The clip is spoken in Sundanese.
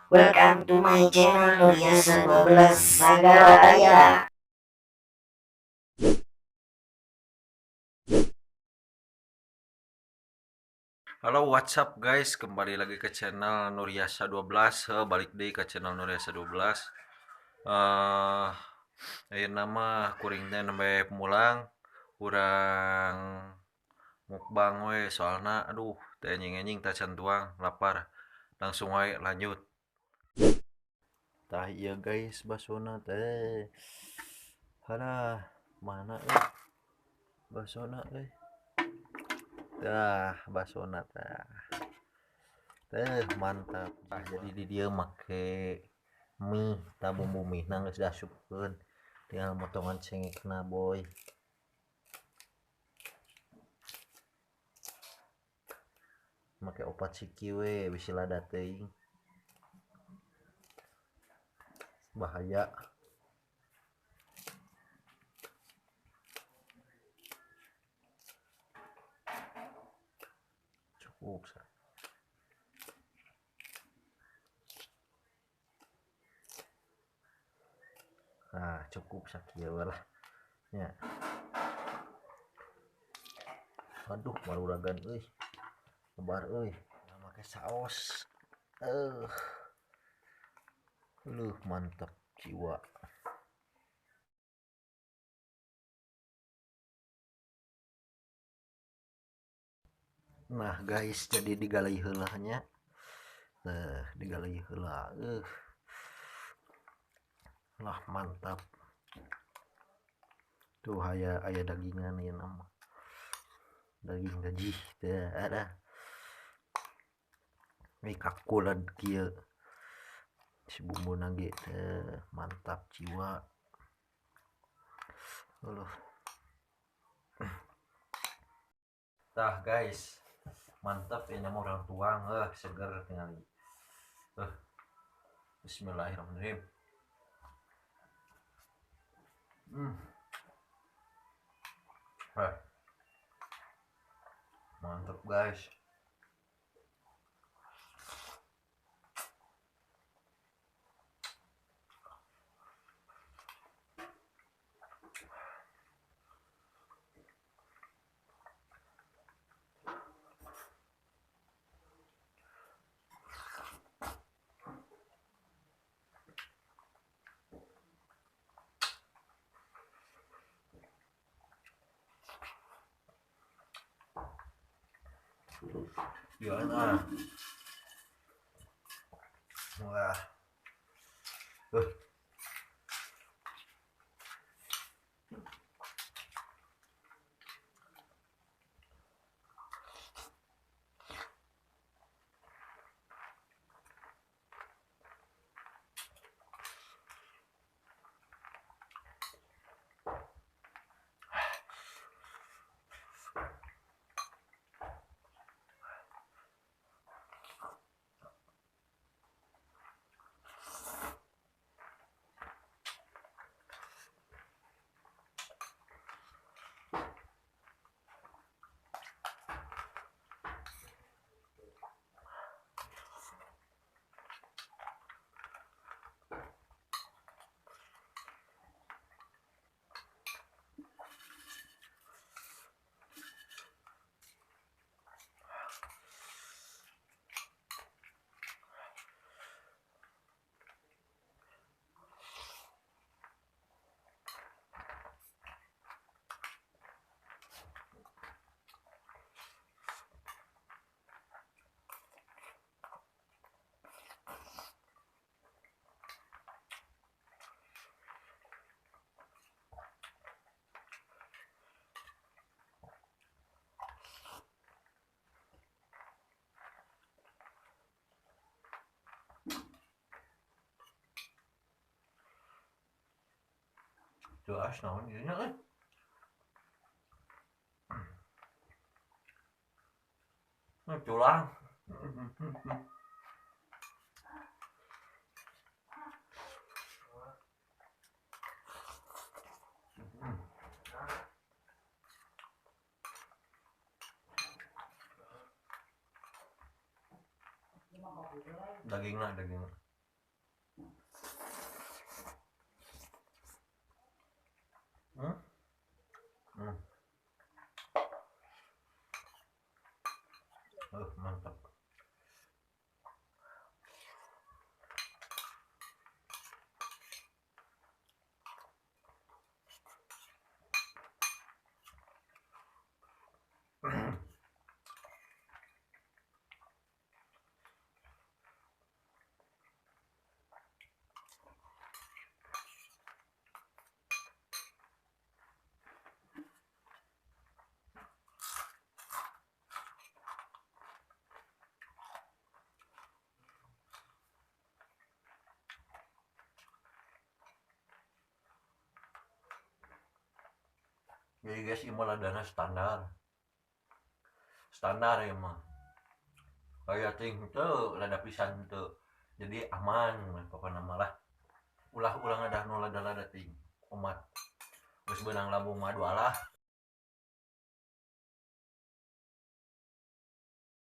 Welcome to my channel Nuryasa 12 Sagaraya. Halo, what's up guys, kembali lagi ke channel Nuryasa 12. Balik deh ke channel Nuryasa 12. Ayeuna mah kuring teh nembe mulang, urang mukbang we, soalna aduh teh enjing-enjing tacan tuang, lapar. Langsung wae lanjut. Tah ieu guys basona teh. Halah, mana euy? Basona euy. Tah, basona tah. Teh mantap. Tah jadi di dieu make mie, tah bumbu mie na geus diasupkeun. Tinggal motongan cengekna boy. Make opat siki we bisi lada teuing. Bahaya. Cukup. Nah, cukup sakieu lah. Ya. Aduh, maruragan euy. Lebar euy. Nah, make saos. Luh, mantap jiwa. Nah guys, jadi digalai heula nya. Teh, digalai heula. Lah mantap. Tuh aya dagingan ieu nama. Daging gaji teh ada. Ini kakulan kieu. Si bumbu nage teh mantap jiwa. Aduh. Tah guys, mantap ya nama orang tuang, seger tinggal. Bismillahirrahmanirrahim. Mantap guys. Gimana? Wah. Jelas naon ieu nya euy. Tulang. Dagingna, dagingna. Jadi guys, ieu mah ladana standar. Standar ya mah. Kayak ting teu lada pisan teu. Jadi aman pokona mah lah. Ulah-ulah ngadah nu lada-lada ting. Kumat. Geus beunang lambung mah alah.